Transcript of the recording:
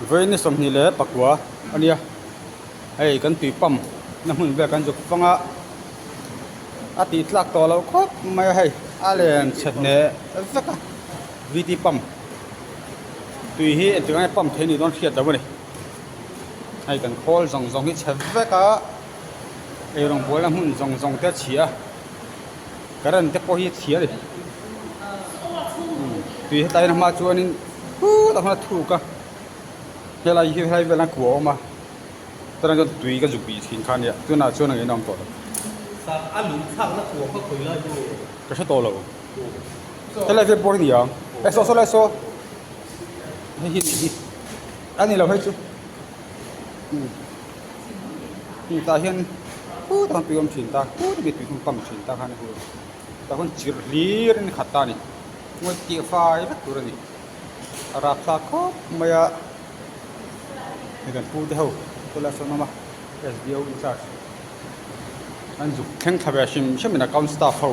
Vawiin ni 29 a nia hei kan tui pump na hmun vel kan zuk fang a a tih tlak tawh loh khawp mai a hei a len chhe hneh vek a vt pump tui hi engtik lai pump thei a nih dawn hriat loh a ni hei kan khawl zawng zawng hi chhe vek a eirawng bualna hmun zawng zawng te a chhia a. Current te pawh hi a chhia a ni tui hetlai hian a hma chuanin khutah khuan a thuk a helai hi helai velah kua a awm a tunah chuan tui ka zuk bih thin kha a nia tunah chuan ang in a awm tawh lo. A lung thlakna kua kha khawi lai hi nge? Ka hre tawh lo helai vel pawh hi ni ang e saw saw lai saw hei hi nih hi a ni lo hei chu. Tah hian khutah khan tui a awm thin ta khutah mi tui khan pump thin ta khan tah khan chirh hlir in khat ta a ni ngawi tih fai vek tur a ni a rapthlak khawp mai a hei kan pu te ho khawlai sawn awm a S D O incharge an zuk thleng thla ve hrim hrim in account staff ho.